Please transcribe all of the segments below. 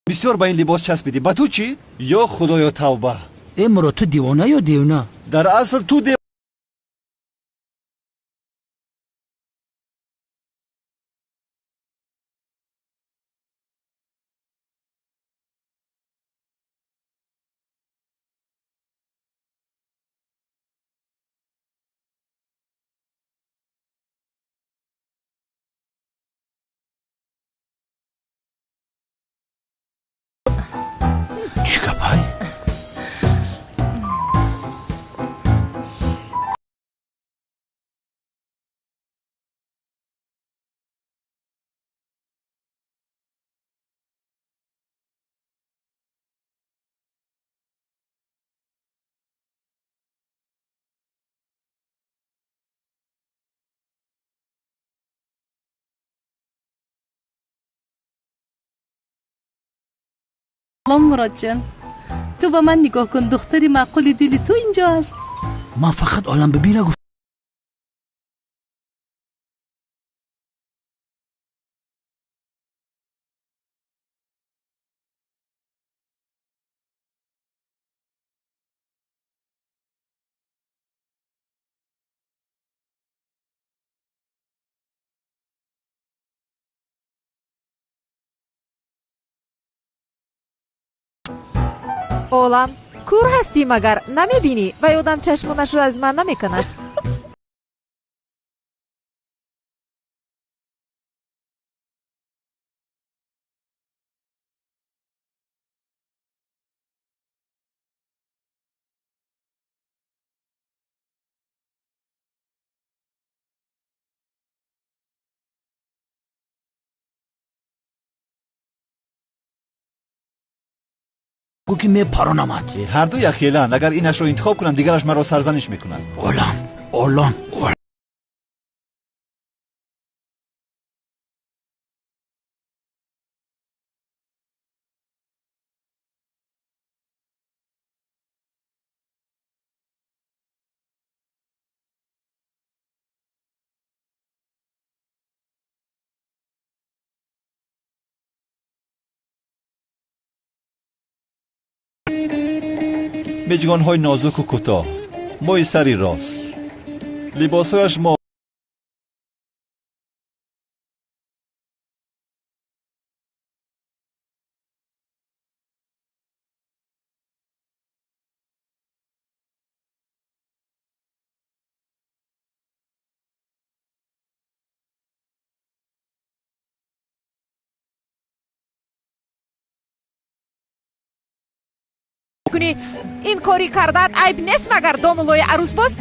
Бисёр ба ин либос часпидӣ. Ба ту чӣ? Ё худоё, тавба! Э Мурод, ту девона ё девона? Дар асл ту Чӣ гапай? Салом, Муродҷон, ту ба ман нигоҳ кун, духтари маъқули дили ту инҷо аст. Ман фақат Оламбибира гуфтам. Олам, кур ҳастӣ магар, намебинӣ? Вай одам чашмонашро аз ман намеканад. Гӯ ки мепаронамад. Ҳарду якхеланд. Агар инашро интихоб кунам, дигараш маро сарзаниш мекунад. Олам, олам, олам. Миҷгонҳои нозуку кӯтоҳ, мӯи сари рост, либосҳояш Кунӣ ин кори кардаат айб нест магар, домуллои арӯсбоз?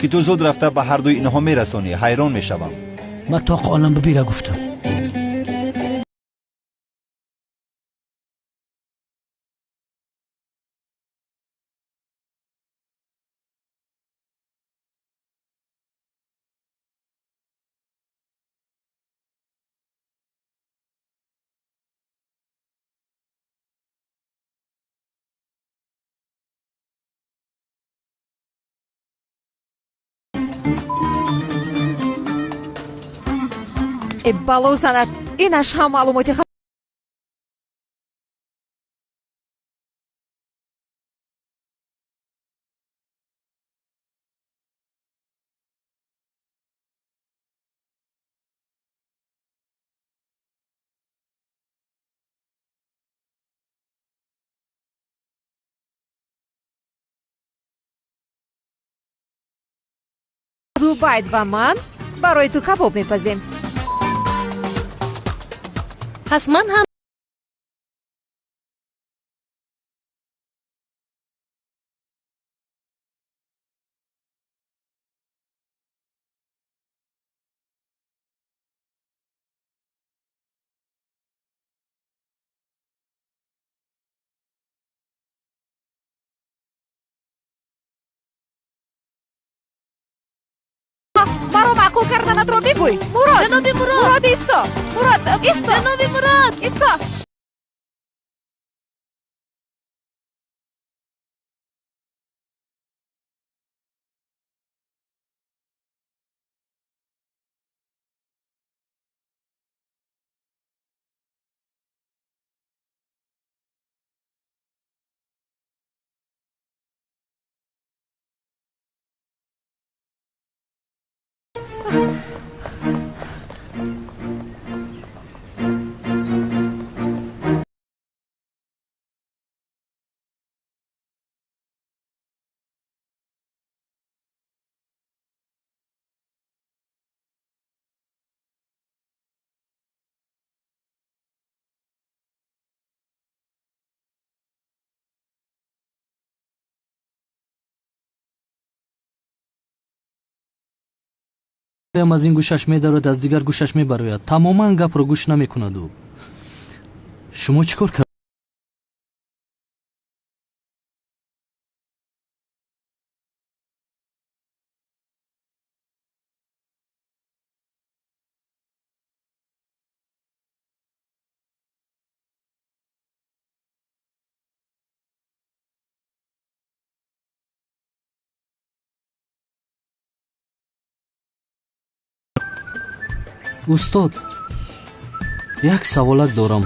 Ки ту зуд рафта ба ҳардуи инҳо мерасонӣ, ҳайрон мешавам. Ман тоқ Оламбибира гуфтам. Э бало занад, инаш ҳам маълумоти Зубайд ва ман барои ту кабоб мепазем. Пас ман ҳам Маъқул карданатро бигӯй. Мурод! Ҷаноби Мурод! Мурод, исто! Мурод, исто! Ҷаноби Мурод! Исто! Аз ин гӯшаш медарояд, аз дигар гӯшаш мебарояд. Тамоман гапро гӯш намекунад ӯ. Шумо чӣ кор кардед? Устод, як саволак дорам.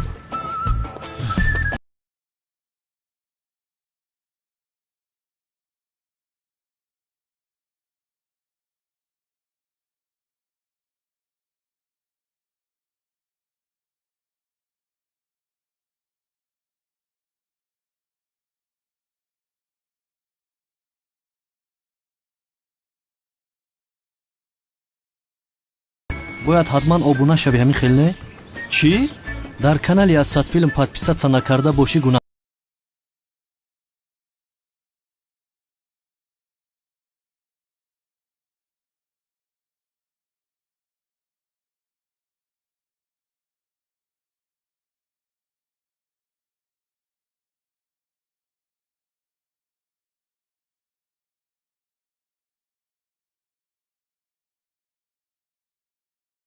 Бояд ҳатман обуна шави, ҳамин хел не? Чӣ? Дар канали Асадфилм подписаться накарда бошӣ гунаҳ.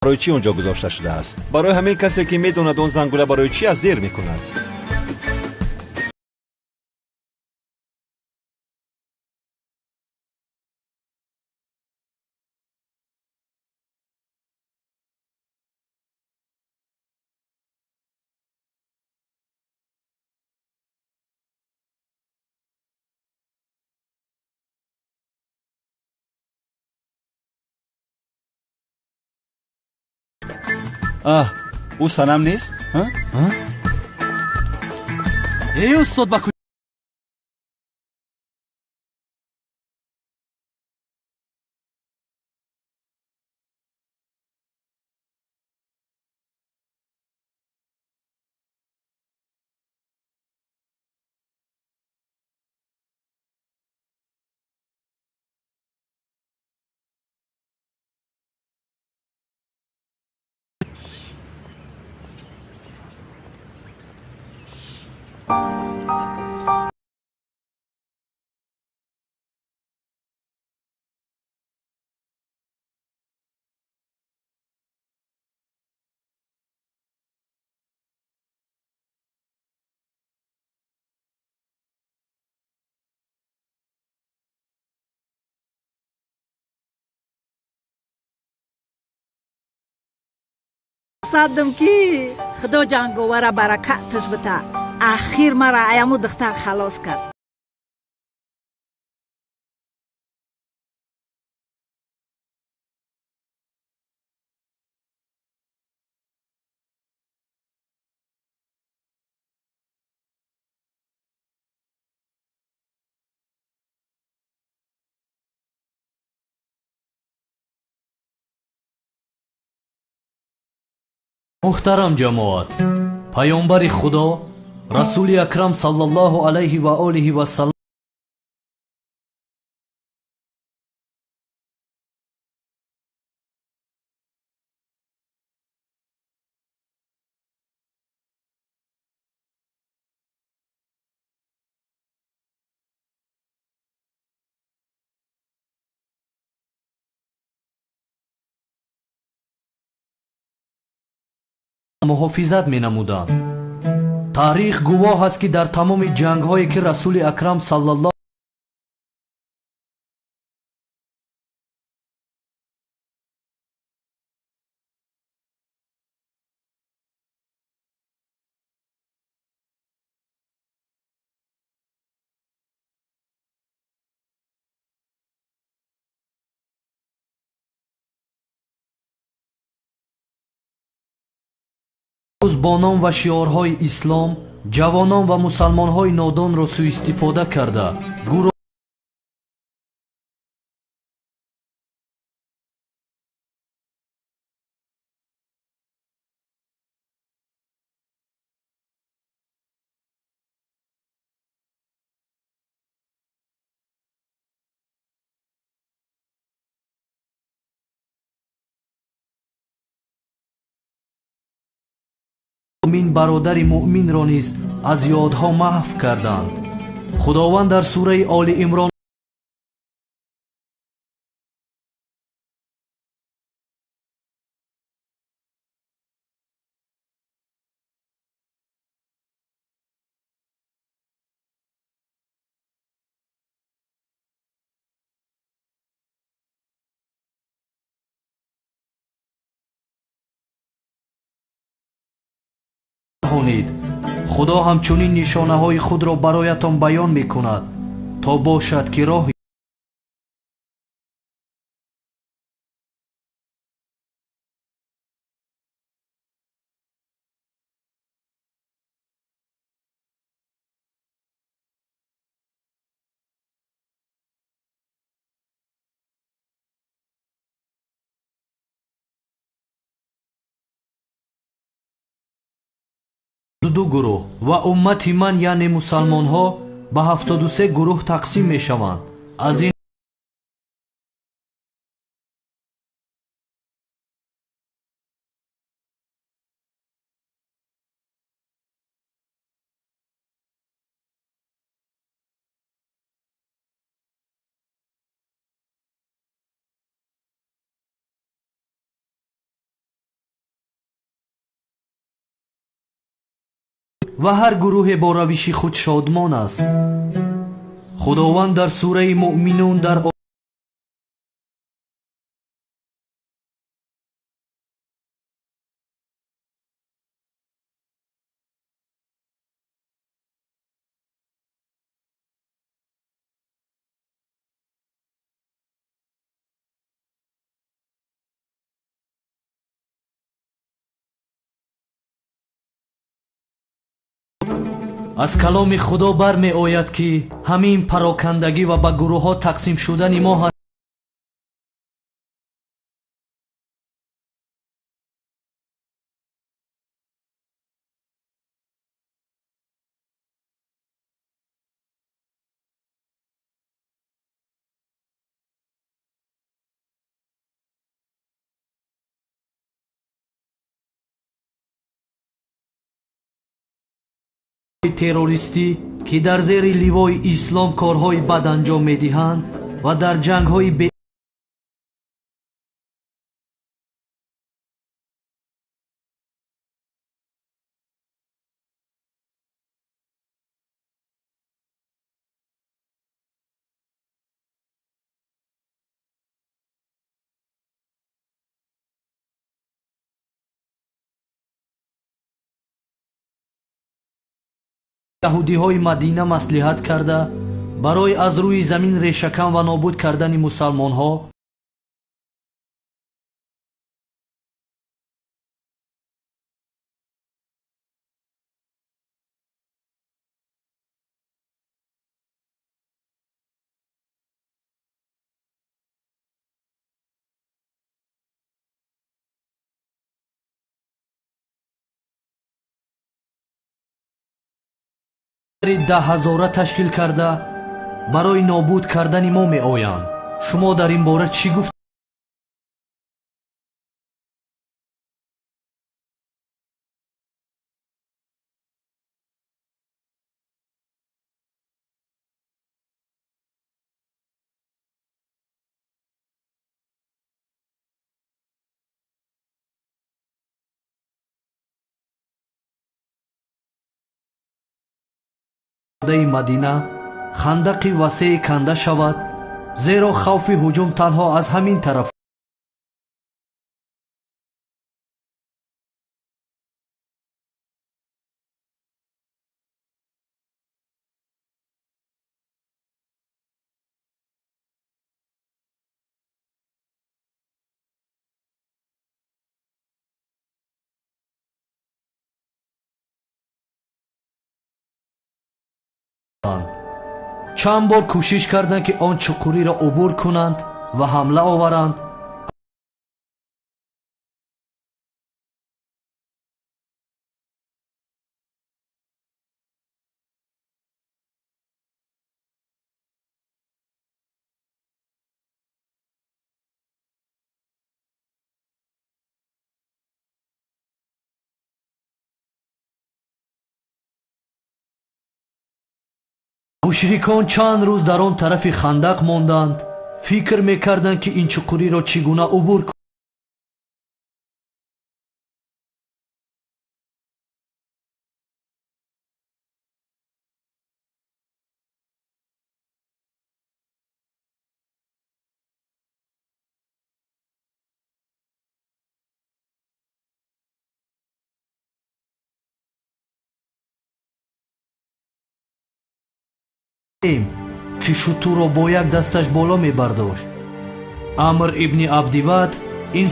Барои чӣ онҷо гузошта шудааст? Барои ҳамин касе ки медонад он зангула барои чӣ аст, зер мекунад. Аҳ, ӯ Санам нест? Эй устод, ба Саддам ки Худо ҷанговара баракаташ бита. Ахир мара аяму духтар халос кард. Муҳтарам ҷамоат, паёмбари Худо Расули Акрам саллаллоҳу алайҳи ва олиҳи ва саллам Муҳофизат менамуданд. Таърих гувоҳ аст, ки дар тамоми ҷангҳое, ки Расули Акрам саллаллоҳ бо ном ва шиорҳои ислом ҷавонон ва мусалмонҳои нодонро суистифода карда, мӯмин бародари мӯминро низ аз ёдҳо маҳв карданд. Худованд дар сураи Оли Имрон хонид: Худо ҳамчунин нишонаҳои худро бароятон баён мекунад, то бошад, ки роҳ ду гурӯҳ ва уммати ман, яъне мусалмонҳо, ба 73 гурӯҳ тақсим мешаванд. Аз ин ва ҳар гурӯҳе бо равиши худ шодмон аст. Худованд дар сураи Муъминун дар аз каломи Худо бармеояд, ки ҳамин парокандагӣ ва ба гурӯҳҳо тақсим шудани мо террористӣ, ки дар зери ливои ислом корҳои бад анҷом медиҳанд ва дар ҷангҳои яҳудиҳои Мадина маслиҳат карда, барои аз рӯи замин решакан ва нобуд кардани мусалмонҳо 10,000 ташкил карда, барои нобуд кардани мо меоянд. Шумо дар ин бора чӣ гуфт? Мадина хандақи васеъе канда шавад, зеро хавфи ҳуҷум танҳо аз ҳамин тараф. Чанд бор кӯшиш карданд, ки он чуқуриро убур кунанд ва ҳамла оваранд. Мушрикон чанд рӯз дар он тарафи хандақ монданд, фикр мекарданд, ки ин чуқуриро чӣ гуна убур ки шутурро бо як дасташ боло мебардошт. Амр ибни Абдивад ин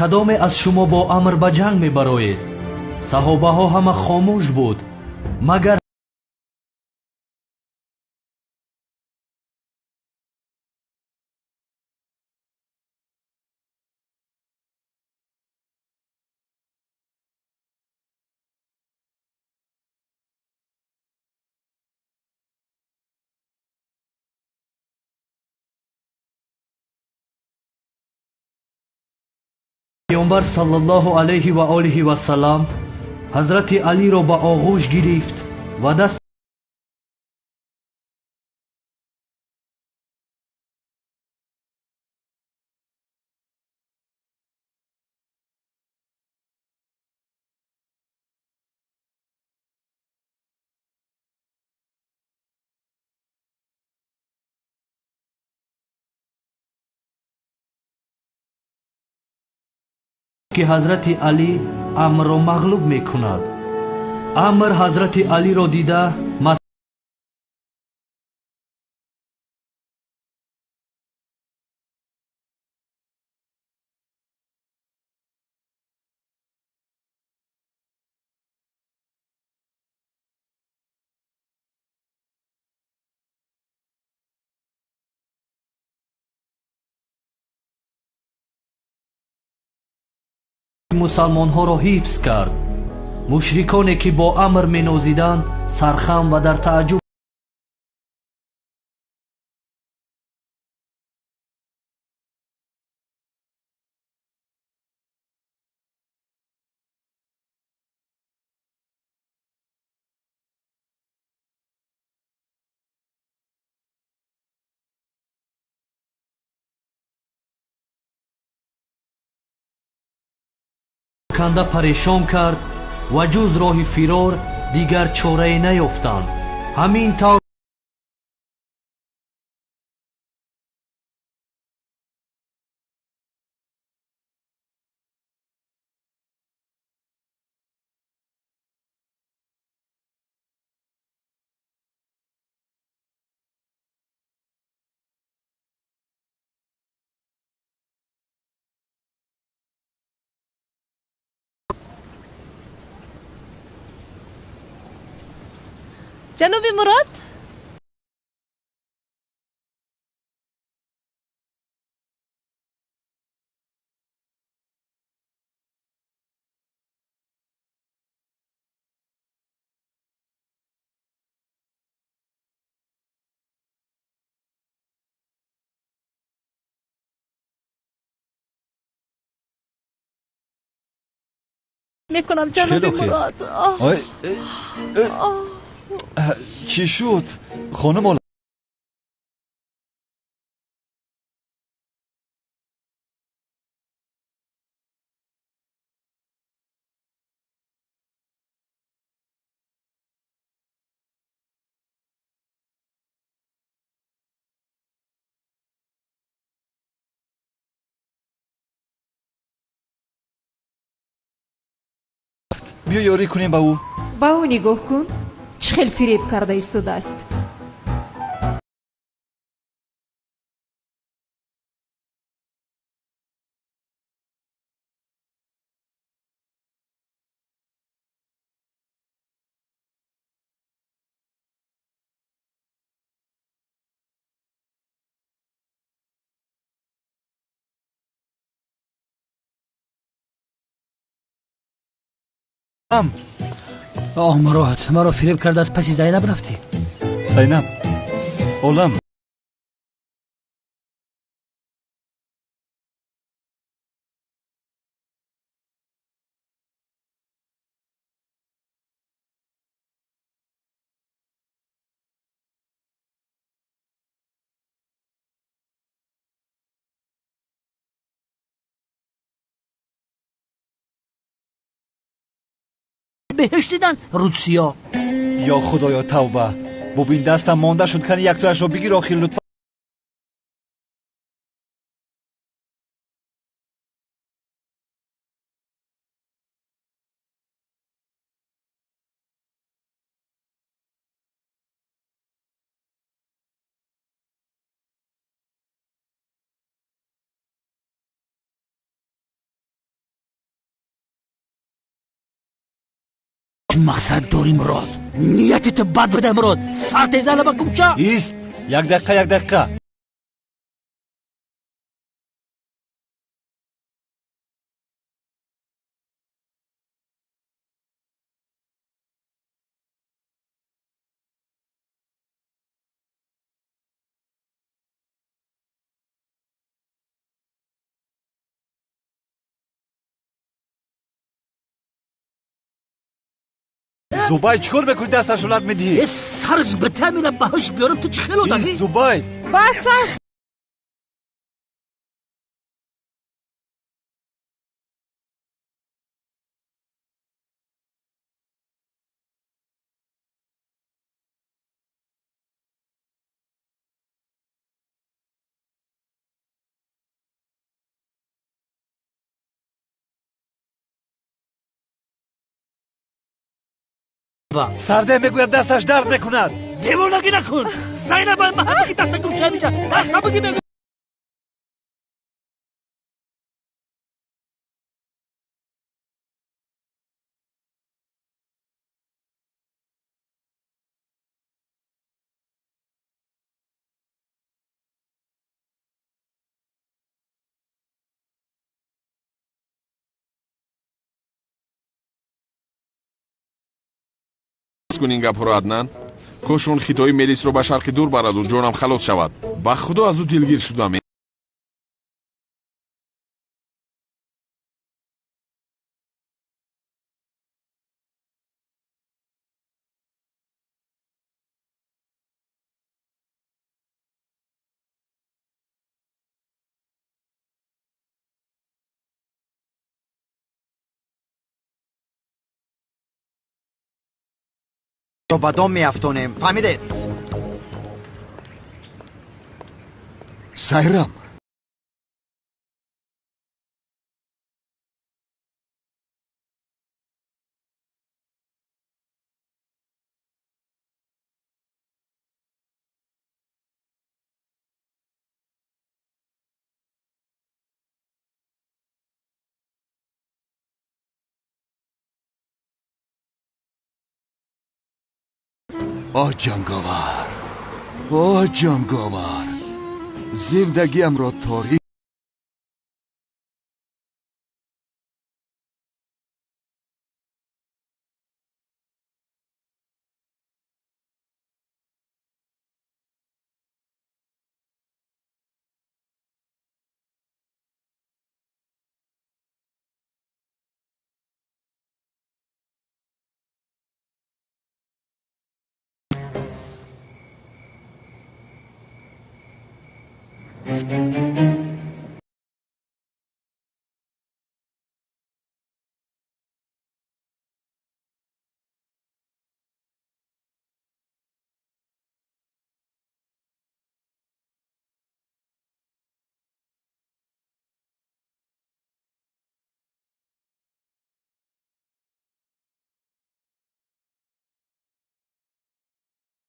кадоме аз шумо бо Амр ба ҷанг мебароед? Саҳобаҳо ҳама хомӯш буд, магар Паёмбар саллаллоҳу алайҳи ва олиҳи вассалам ҳазрати Алиро ба оғӯш гирифт ва даст ки ҳазрати Алӣ Амрро мағлуб мекунад. Амр ҳазрати Алиро дида мусалмонҳоро ҳифз кард. Мушриконе ки бо Амр менозиданд, сархам ва дар тааҷҷуб канда парешон кард ва ҷуз роҳи фирор дигар чорае наёфтанд. Ҳамин тавр Ҷаноби Мурод. Мекунам ҷаноби Мурод. Чӣ шуд хонум? Биё ёрӣ кунем ба ӯ. Ба ӯ нигоҳ кун, чӣ хел фиреб карда истодааст. Оҳ Мурод, маро фиреб карда аз паси Зайнаб рафтӣ. Зайнаб, олам. Беҳишт дидан рудсиё. Ё худоё, тавба. Бубин, дастам монда шуд, кани яктояшро бигир охир лутфан. Мақсад дорӣ Мурод? Нияти ту бад буда Мурод. Сар тезана ба кӯча. Ист, як дақиқа, як дақиқа. Зубай, чӣ кор мекунӣ? Дасташро лат медиҳӣ? Сарш битамина ба ҳуш биёрам, ту чӣ хел одамӣ? Зубай, бас аст. Сарде мегӯяд, дасташ дард мекунад. Девонагӣ накун. Зайнаб, маҳаки даста гумша миҷа. Даст набуди мегӯ. Кун ин гапҳоро, Аднан. Кош он хитои Мелисро ба шарқи дур бараду ҷонам халос шавад. Ба худо аз ӯ дилгир шудам. Ба дом меафтонем, фаҳмидед? Сайрам, оҳ ҷанговар, оҳ ҷанговар, зиндагиамро торик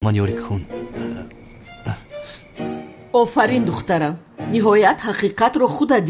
Ман ёрӣ кун. Офарин, духтарам, ниҳоят ҳақиқатро худат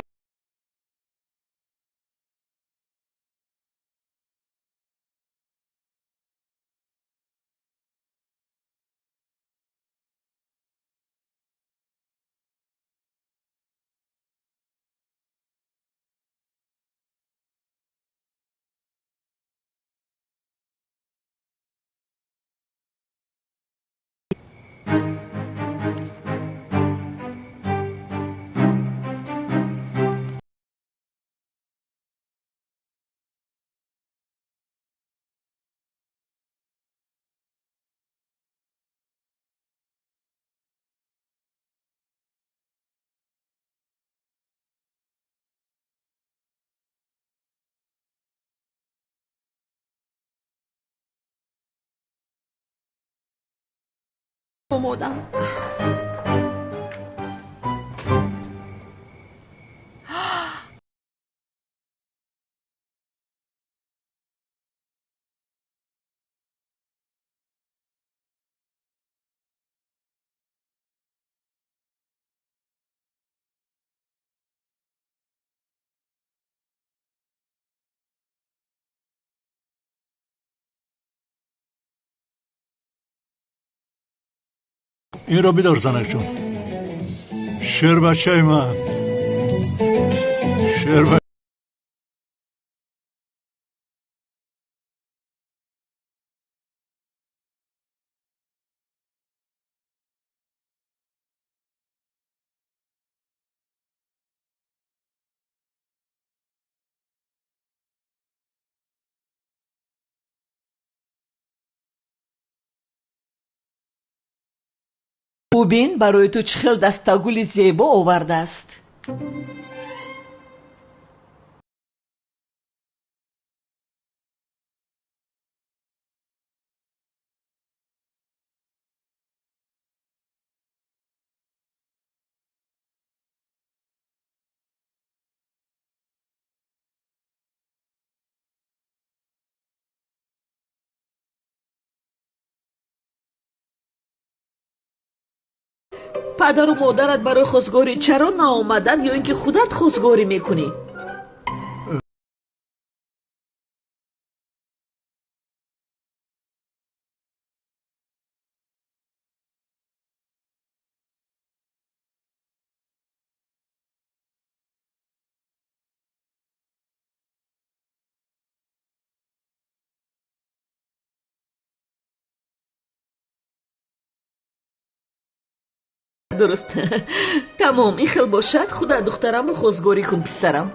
омодам. Инро бидор, занакҷон. Шербачаи ман, шерба. Бубин, барои ту чӣ хел дастагули зебо овардааст. Падару модарат барои хостгорӣ чаро наомаданд ё ин ки худат хостгорӣ мекунӣ? Дуруст, тамом, ин хел бошад, худат духтарамро хостгорӣ кун, писарам.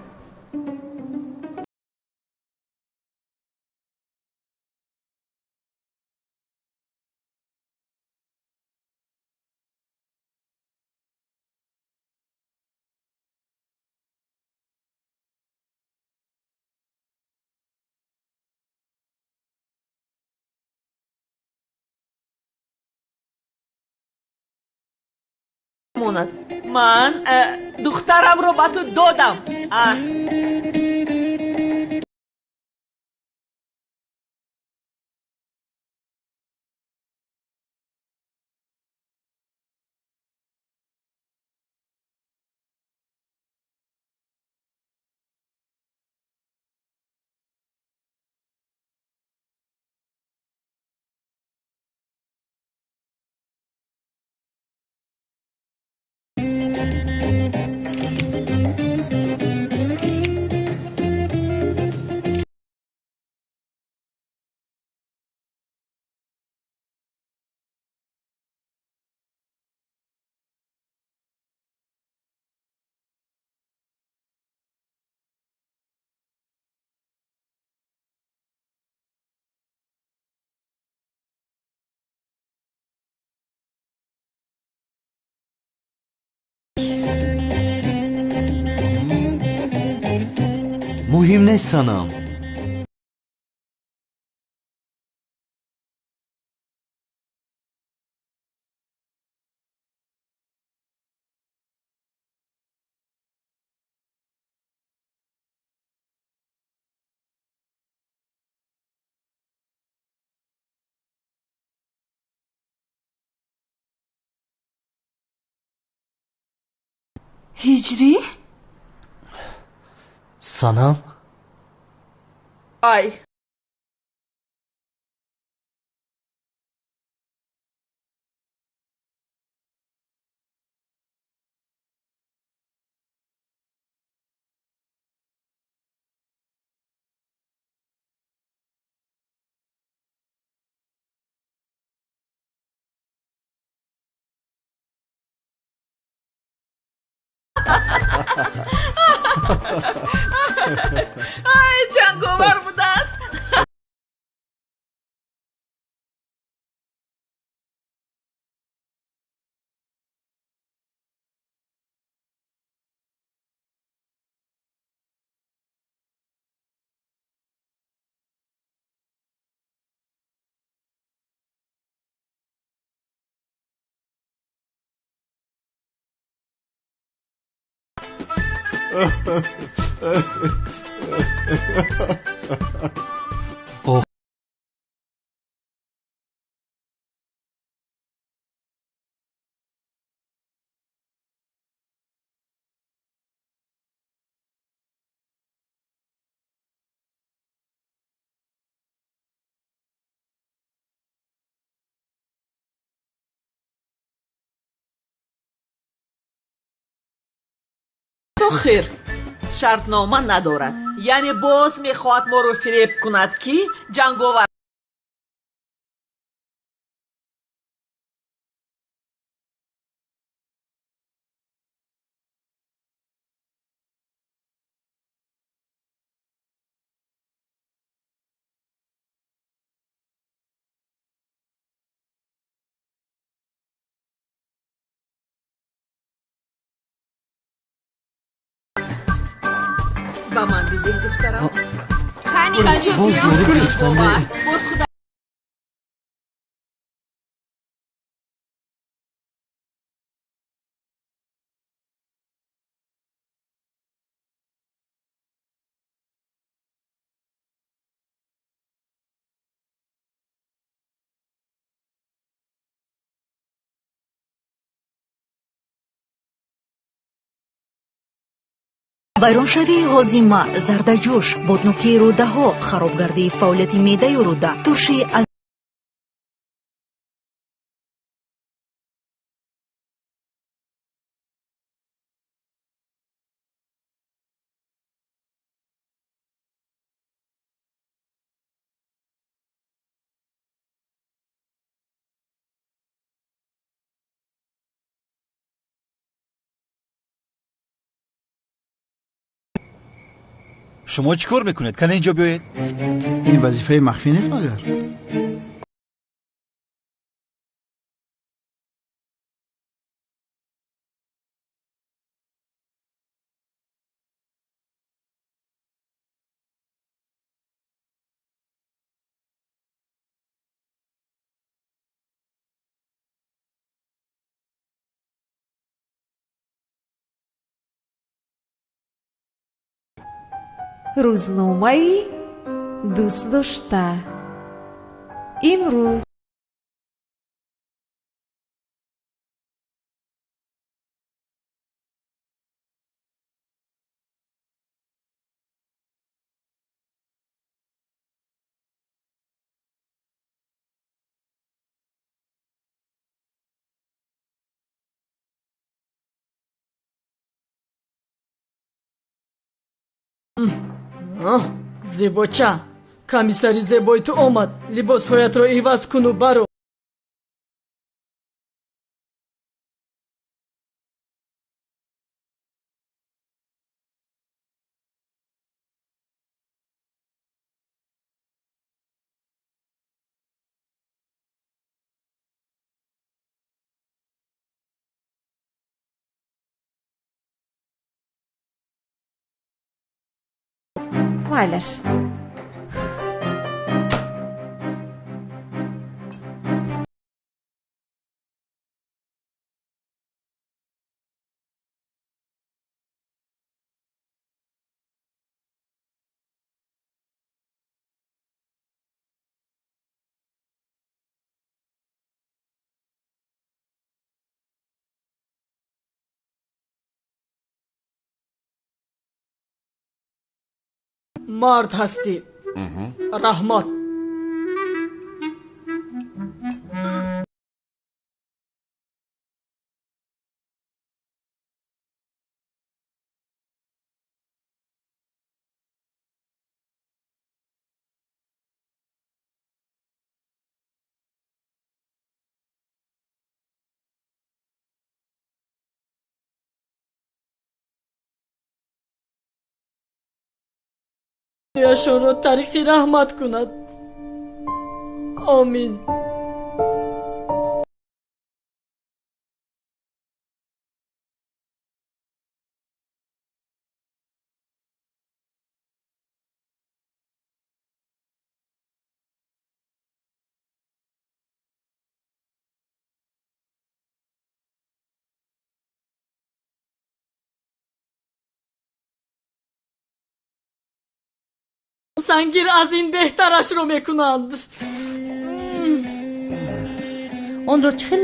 Монад, ман духтарамро ба ту додам. Муҳим нест, санам. Ҳиҷрӣ? Санам? Ай. Ай, ҷанговар будааст. Охир шартнома надорад, яъне боз мехоҳад моро фиреб кунад, ки ҷанговар ба ман бидеҳ, духтарам. Боз ҷорӣ гирифтанда. Боз худа Вайроншавии ҳозима, зардаҷӯш, боднукии рӯдаҳо, харобгардии фаъолияти меъдаю рӯда, туршии аз Шумо чӣ кор мекунед? Кане инҷо биёед. Ин вазифаи махфӣ нест магар? Рӯзномаи дӯстдошта имрӯз. Зебоча, комиссари зебои ту омад, либосҳоятро иваз куну баро. Майлаш. Мард ҳастӣ. Раҳмат. Яшонро тариқи раҳмат кунад. Омин. Сангир аз ин беҳтарашро мекунанд. Онро чӣ хел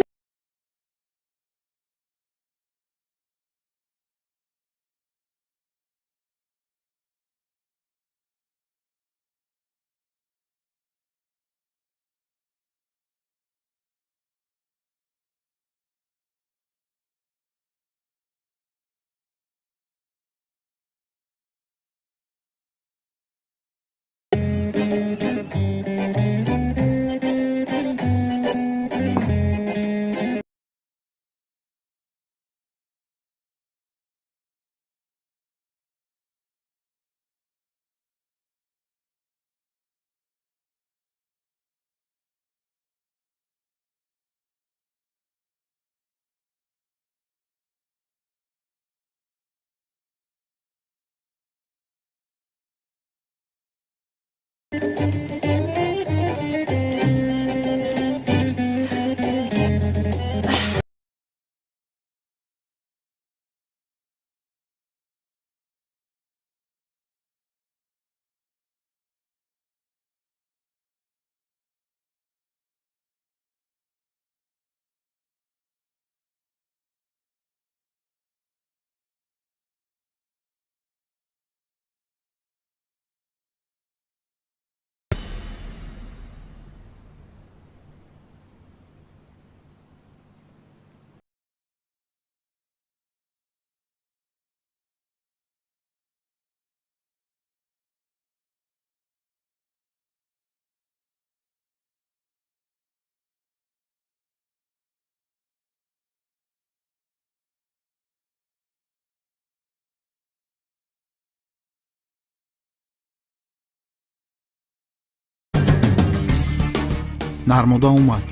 Нармода омад.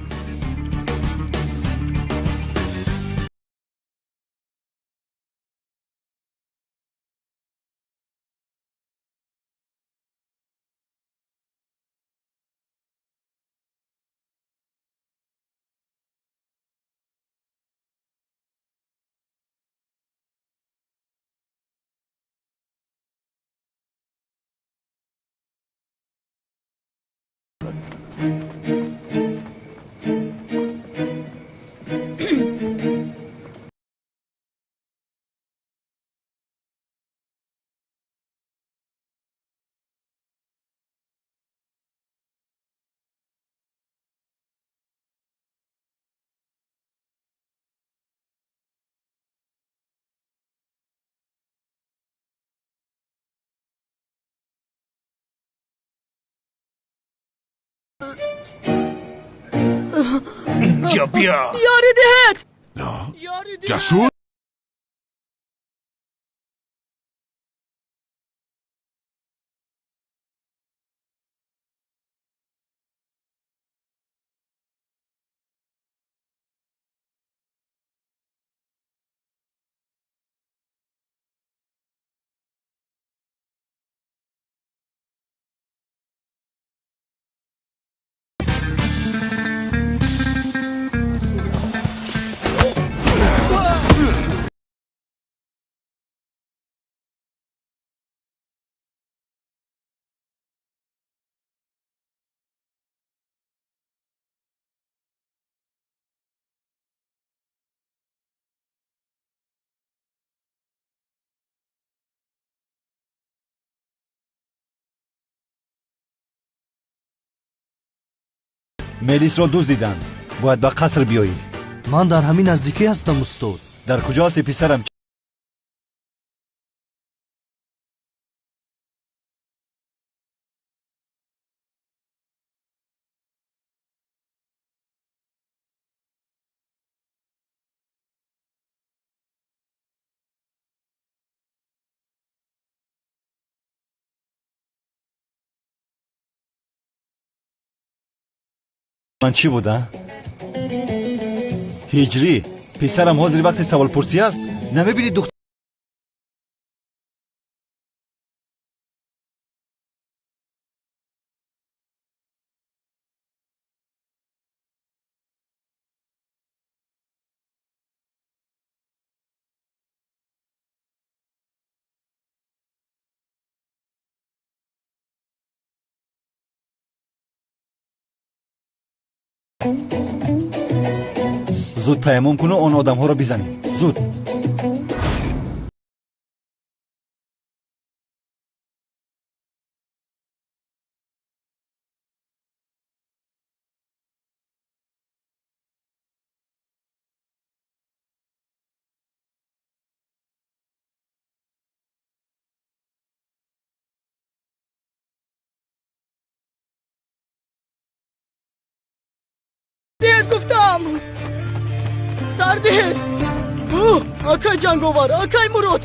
Инҷо биё. Ёрӣ диҳед. Ҷасур. Мелисро дуздиданд. Бояд ба қаср биёӣ. Ман дар ҳамин наздикӣ ҳастам, устод. Дар куҷо ҳастӣ, писарам? Ман чӣ буда? Ҳиҷрӣ, писарам, ҳозир вақти саволпурсӣ аст? Намебинӣ духтар зуд таяммум куну он одамҳоро бизанем. Зуд. Диҳед гуфтам. Сар диҳед. Акай Ҷанговар, акай Мурод.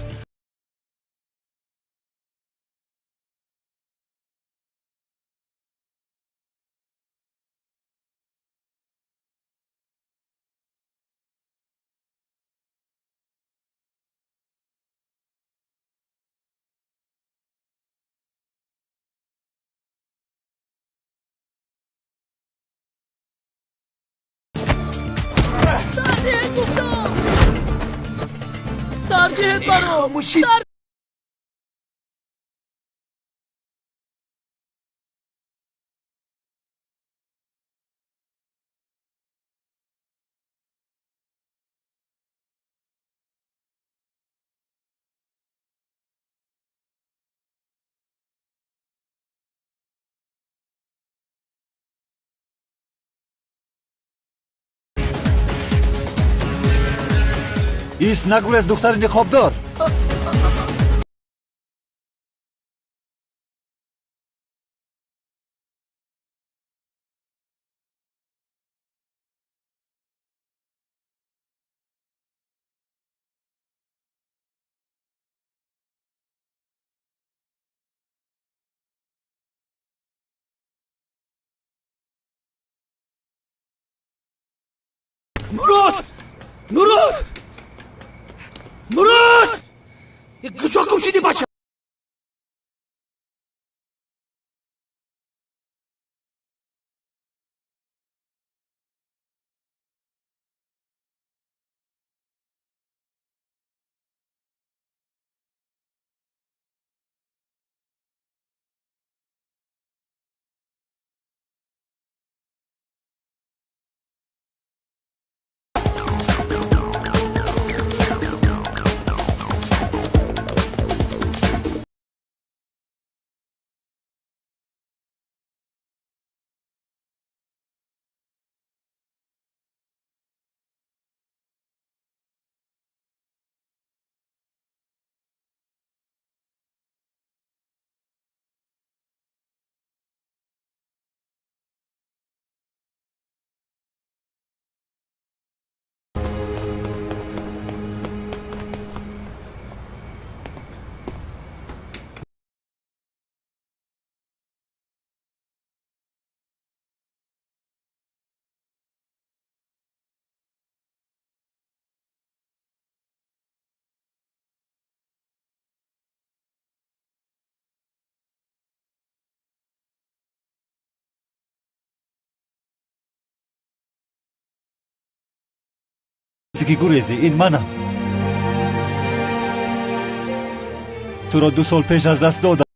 Сар диҳед гуфтам. Сар диҳед баро. Сар Ис, нагурез, духтари ниқобдор. Мурод! Мурод! Мурод! Куҷо гум шудӣ, бача? Ки гурезӣ, ин манам. Туро 2 сол пеш аз даст додам.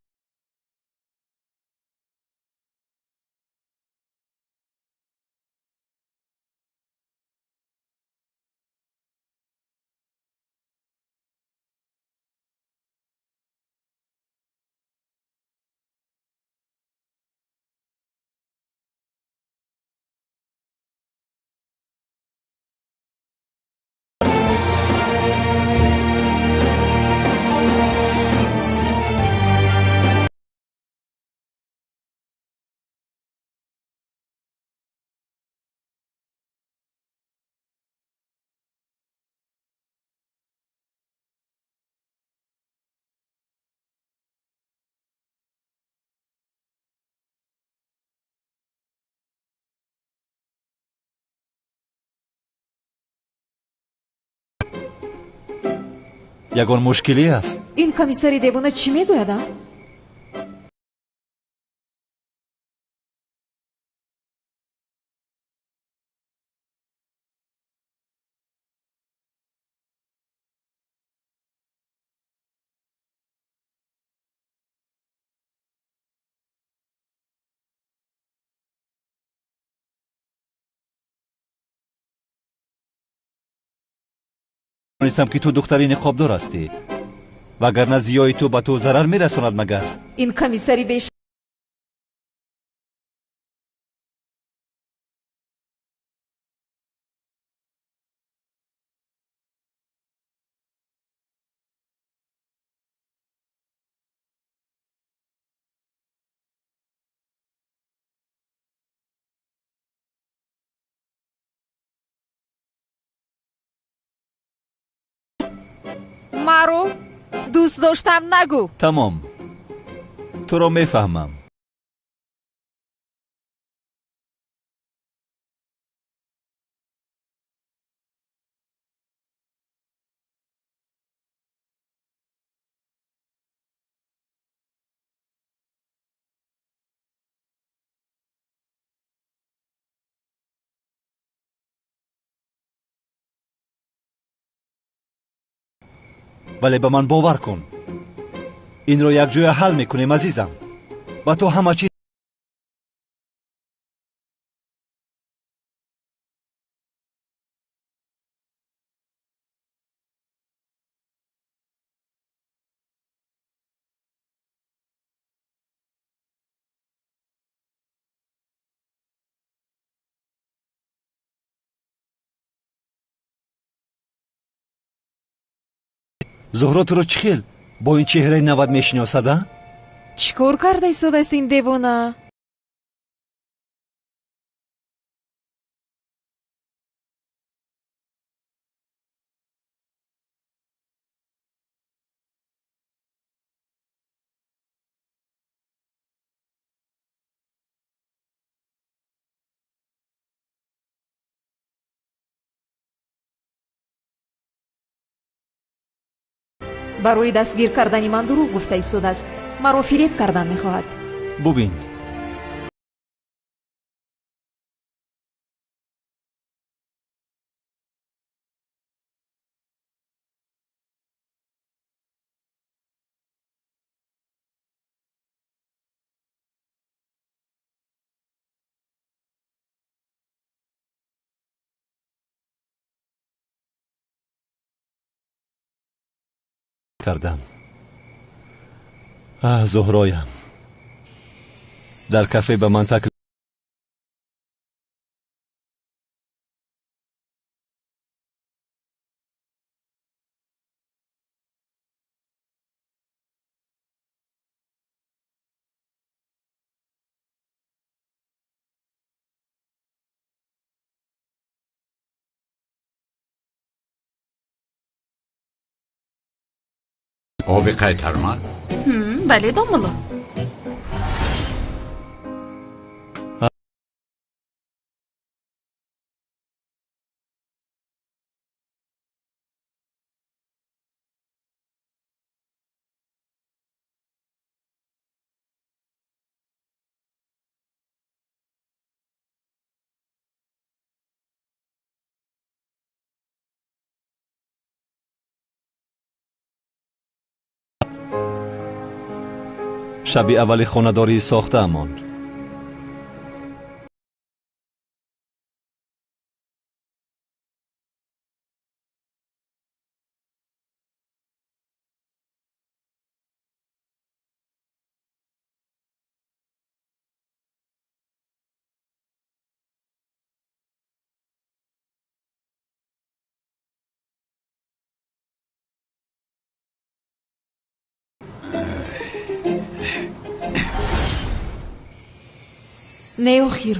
Ягон мушкилӣ аст? Ин комиссари девона чӣ мегӯяд, а? Донистам ки ту духтари ниқобдор ҳастӣ, вагарна зиёи ту ба ту зарар мерасонад магар. Ин комиссари беш маро дӯст доштам нагӯ. Тамом, туро мефаҳмам. Вале ба ман бовар кун, инро якҷоя ҳал мекунем, азизам. Ба ту ҳама чиз Зуҳро туро чӣ хел бо ин чеҳраи навад мешиносад, а? Чӣ кор карда истодааст ин девона? Барои дастгир кардани ман дурӯғ гуфта истодааст. Маро фиреб кардан мехоҳад. Бубин, кардам. Аҳ, Зуҳроям, дар кафе ба ман таклиф Оби қайтарма? Бале, домулло. Шаби аввали хонадории сохтаамон. Не охир.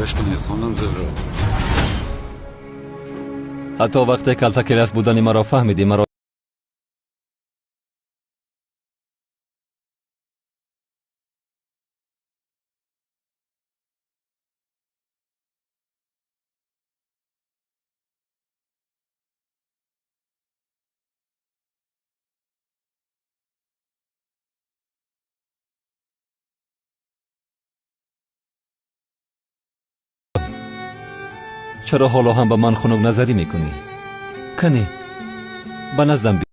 Гӯш кунед, хонум Зуҳро. Ҳатто вақте калтакелас будани маро фаҳмидӣ, маро чаро ҳоло ҳам ба ман хунукназарӣ мекунӣ? Кане, ба наздам биё.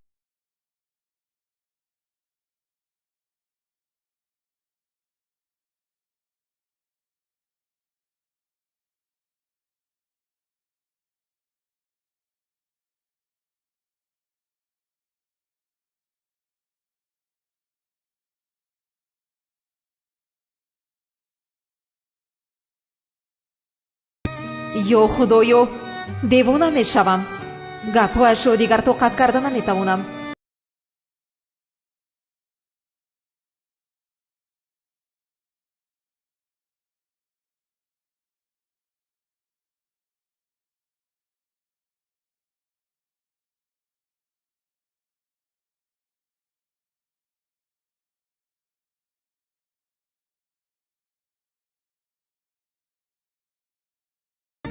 Ё худоё, девона мешавам. Гапҳояшро дигар тоқат карда наметавонам.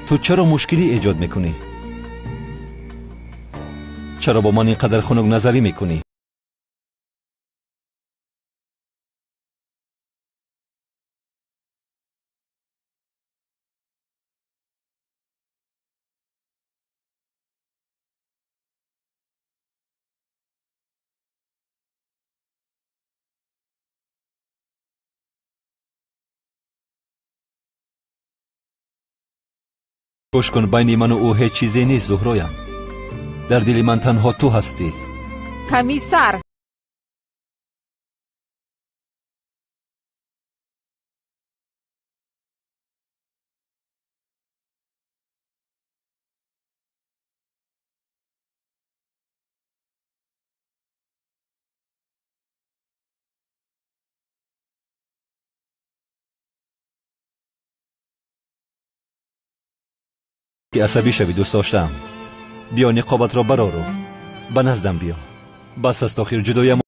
Ту чаро мушкилӣ эҷод мекунӣ? Чаро бо ман ин қадар хунукназарӣ мекунӣ? Гӯш кун, байни ману ӯ ҳеҷ чизе нест, Зуҳроям. Дар дили ман танҳо ту ҳастӣ. Комиссар! Ки асабӣ шавӣ дӯст доштаам. Биё ниқобатро барору ба наздам биё. Бас аст охир ҷудоям.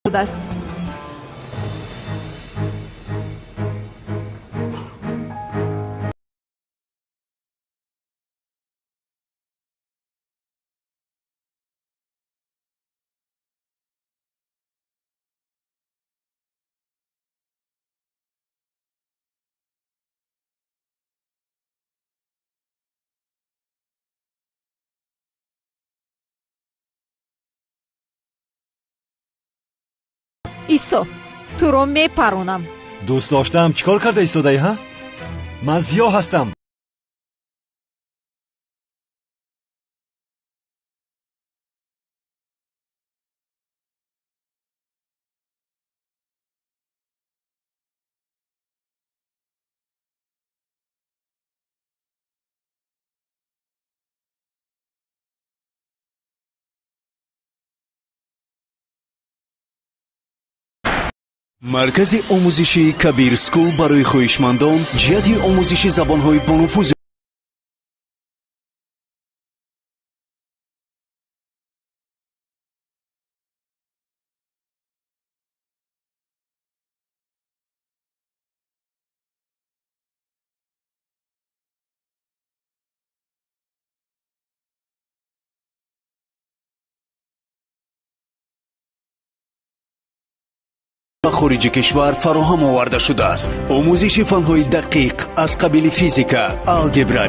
Шудааст. Исто, туро мепаронам. Дӯст доштаам, чӣ кор карда истодаӣ, ҳа? Ман Зиё ҳастам. Маркази омӯзишии Кабир Скул барои хоҳишмандон ҷиҳати омӯзиши забонҳои бонуфузи хориҷи кишвар фароҳам оварда шудааст. Омӯзиши фанҳои дақиқ аз қабили физика, алгебра,